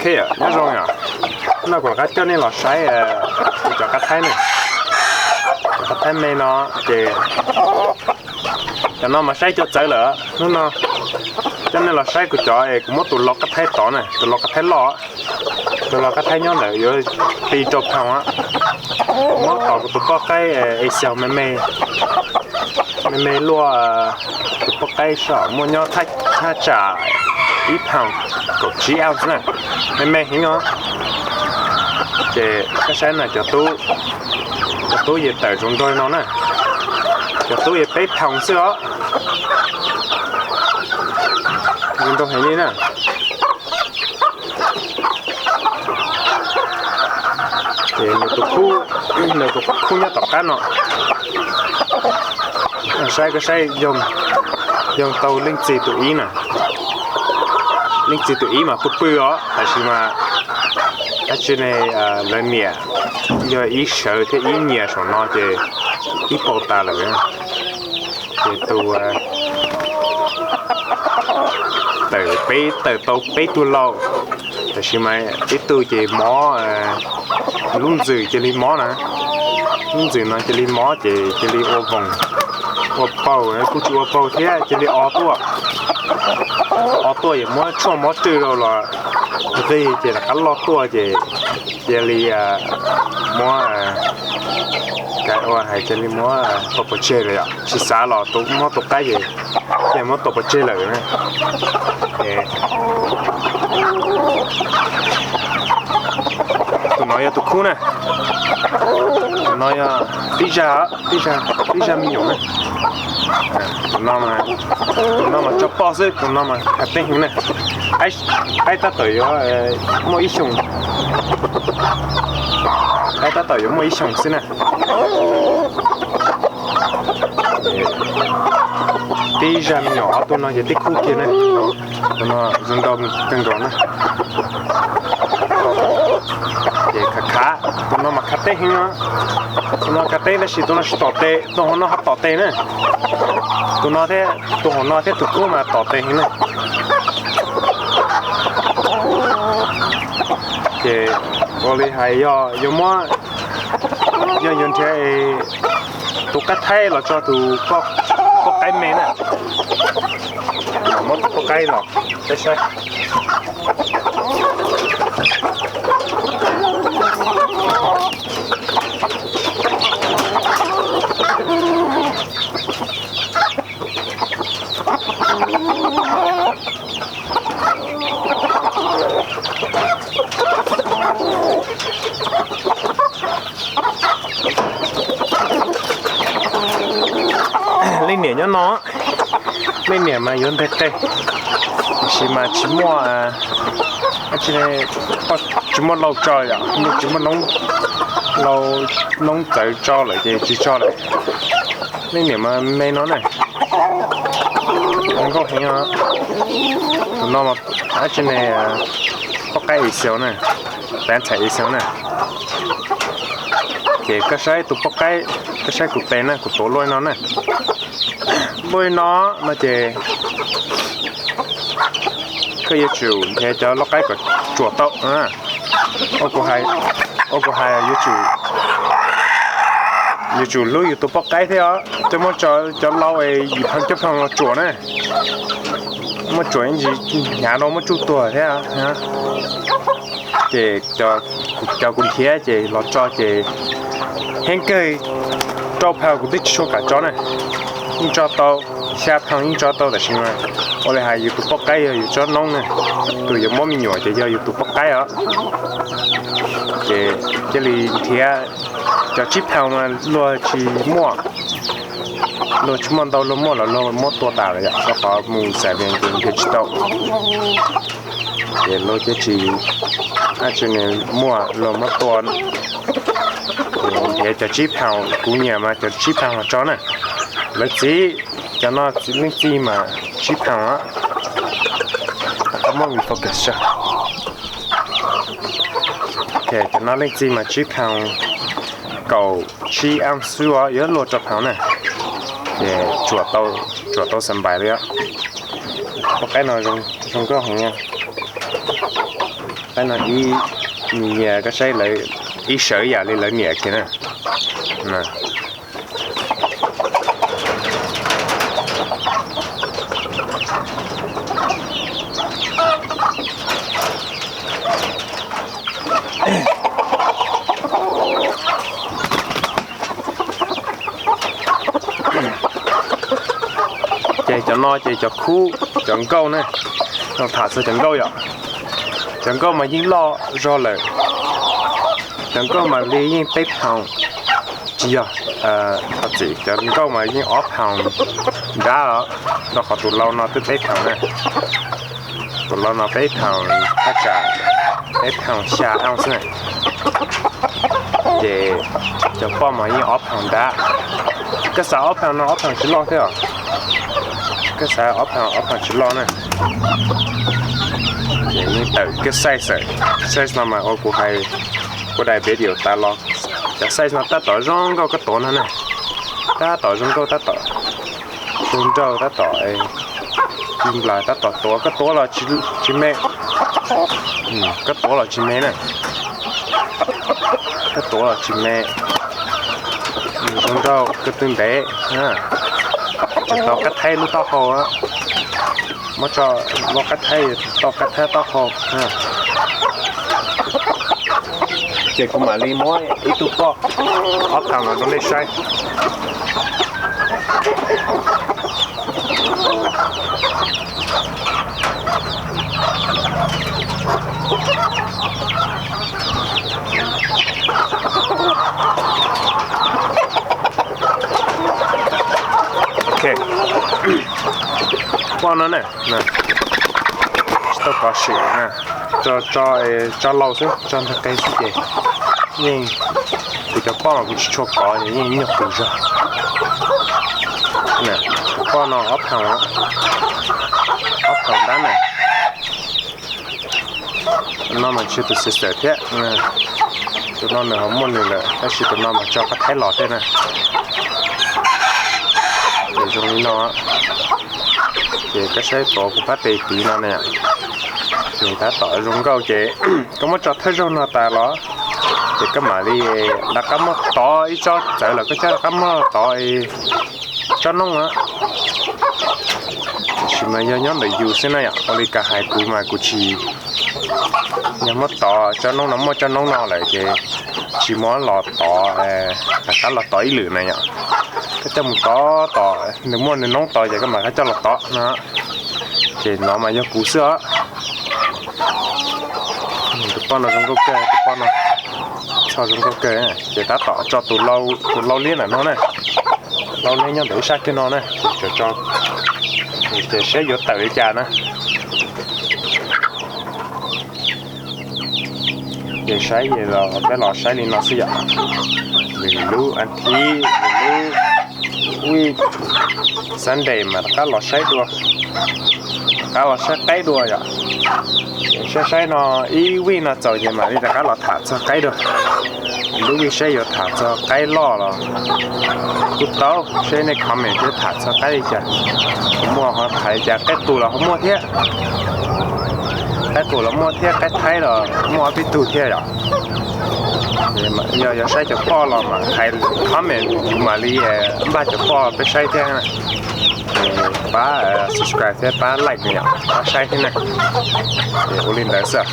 Ok, nyob zoo yom. No kuv rov qab coj nej los saib kuv cov qab thaib ne. Cov qab thaib me no ces cov no mas saib cua txawv lawm. Hnub no coj nej los saib kuv cov es kuv muab tus lau qab thaib tod na, tus lau qab thaib loj, tus lau qab thaib nyob ntawm yuav ti rau phaus. Muab tod kuv tus poj qaib es xyaum me me, me me luaj, tus poj qaib saum muaj nyob thaj tsam ib phaus kaum tsib ounce na, me me heev os. Ces koj saib na, cov tub, cov tub yeej tawm zoo nraug no na, cov tub yeej peb phaus xwb os. Zoo nraug heev li na. Ces nws tus khub, nws tus khub nyob tom qab no. Saib koj saib, yog tau leej txiv tus ib na, leej txiv tus ib mas pw pw os, tab sis mas dab tsi ne, lawv niam yog ib sawv thiab ib nyias saum no ces ib paus tas lawm. Ces tus tawm peb, tawm tau peb tug lau, tab sis mas ib tug ces mob, lub ntxwm cia li mob na, lub ntxwm no cia li mob ces cia li ua voos, ua paug, kuj tsis ua paug thiab cia li o tuaj, o tuaj yuav muab tshuaj mob rwj rau los nqig ces rov qab loj tuaj ces cia li muab, ua hais cia li muab tau pov tseg lawm yom, tsis xav los muab tus qaib ces cia muab tau pov tseg lawm na. Tus no yog tus khub na, tus no yog tib zaj, tib zaj me nyuam na. Tus no, tus no mas tso poj xwb, tus no mas khav theeb heev na. Qaib tab tom yuav muaj ib xyoos, qaib tab tom yuav muaj ib xyoos xwb na. Tib zaj me nyuam ob tug no ces tib khub kiag ne. Tus no zoo nraug kawg nkaus na. Ces khav khav, tus no mas khav theeb heev, tus no khav theeb tab sis tus no tsis tom tes, tus hauv no ho tom tes na. Tus no thiab, tus hauv no thiab tus khub mas tom tes heev na. Ces ua li hais yog yuav muab, yog yuav nrhiav tus qab thaib los tso tus poj qaib me na, muab tus poj qaib los peb saib. Leej niam nyob no, leej niam mas yuav nteg qe, tab sis mas tsis muaj, tsis muaj lau tso yom, tsis muaj noob txawv tso lawm ces tsis tso lawm. Leej niam mas me no na, zoo nkauj heev os. Tus no mas dab tsi ne, poj qaib Asian na, peb ntxhais Asian na. Ces koj saib tus poj qaib, koj saib kuv tes na, kuv tuav luaj no na, luaj no no ces koj yuav tsum nrhiav cov lau qaib kom tsuam tau. Ua kuv hais, yuav tsum hlub yus tus poj qaib thiab os, coj muab tso cov lau es yim phav cuaj phav los tsuam na, muab tsuam ib ntsis hnyav rau muab tsuj tuag thiab. Ces cov kuv nrhiav ces los tso ces heev kawg, rau phav kuv twb tsis tshua kam tso na, yeej tso tau, xya phav yeej tso tau tab sis mas ua li hais yus tus poj qaib yog yus tsob noob na, tus yuav muab me nyuam ces yog yus tus poj qaib os. Ces cia li nrhiav, cov tsib phav mas luag tsis muaj, luag tsis muaj ntau, luag muaj los luag muab tua tas lawm yom, rau qhov mus xav vees ces nrhiav tsis tau. Ces luag ces tsis, dab tsi ne, muaj luag muab tua. Ces nrhiav cov tsib phav, kuv nyiam mas cov tsib phav los tso na. Lawv txiv, cov no leej txiv mas tsib phav, muab focus tso. Cov no leej txiv mas tsib phav, kaum tsib ounce xwb os, yuav luag rau phav na. Ces tsuam tau xa npais li os. Poj qaib no zoo nkauj heev. Saib no ib, nyias koj saib lawv ib sawv yam li lawv niam kiag na. Ces cov no ces cov khub, cov nkauj ne. Tham txog cov nkauj yom. Cov nkauj mas yeej loj zog lawm. Cov nkauj mas li yeej peb pound, tsis yog, txim, cov nkauj mas yeej ob pound nrab os, rau qhov tus lau no twb peb pound na. Tus lau no peb pound thaj tsam peb pound xya ounce xwb na. Ces cov poj mas yeej ob pound nrab. Koj xav ob pound no ob pound tsis loj thiab os. Koj xav ob pound ob pound tsis loj na. Ces yeej tawm koj size, size no mas ua kuv hais, kuv daim video tas los, cov size no tab tom zoo nkauj koj tuav no na. Tab tom zoo nkauj, tab tom zoo nraug, tab tom ci nplas, tab tom tuav, koj tuav los tsis me. Koj tuav los tsis me na. Koj tuav los tsis me. Zoo nraug, koj twb ntev, tsis tau qab thaib lub taub hau. Muab tso, muab qab thaib, tau qab thaib taub hau. Ces kuv mam li muab ib tug poj ob pound los rau nej saib. Ok, poj no na, tsis tau kov sim, tso, tso lau xwb, tso ntag qe xwb ces yeej, kuv cov poj mas kuv tsis tshua kov ces yeej nyuag qus zog. Poj no ob pound, ob pound nrab na. Tus no mas tsis tus sister thiab. Tus no nws ho muaj nws lawm tab sis tus no mas tso qab thaib los thiab na. Ces zoo li no. Ces koj saib tuav kuv pab tes tiv no na. Ces tab tom zoo nkauj ces koj muab tso thawj zaug no tas los, ces koj mam li rov qab muab tov ib tsob txawv lawm koj coj rov qab muab tov tsob noob na. Tiam sis mas yog nyob ntawm yus xwb na yom, ua li ka hais kuv mas kuv tsis, yog muab tov tsob noob no, muaj tsob noob no lawm ces tsis muab los tov, rov qab los tov ib lwm na yom. Koj coj mus tov tom nws muaj nws noob tod ces koj mam rov coj los tov no. Ces no mas yog kuv xwb os. Tus poj no zoo nkauj kawg, tus poj no txho zoo nkauj kawg. Ces tab tom tso tus lau, tus lau liab ntawm no na. Lau liab nyob ntawm ib sab kiag no na. Ces tso, ces saib yuav tawm li cas na. Ces saib los peb los saib li no xwb yom. Lwm lub as thiv, lwm lub week, Sunday mas rov qab los saib dua, rov qab los saib qaib dua yom. Saib saib no ib week no txaus ces mam li rov qab los tham txog qaib dua. Lub week saib yuav tham txog qaib loj los kuj tau, saib nej comment seb tham txog qaib li cas. Ho muaj ho tham li cas, qaib qus los ho muaj thiab. Qaib qus los muaj thiab, qaib thaib los muaj ob peb tug thiab yom. Yog yuav saib cov poj los mas hais comment kuv mam li npaj cov poj peb saib thiab. Pab subscribe thiab pab like yom, pab saib thiab na. Ua li ntawd xwb.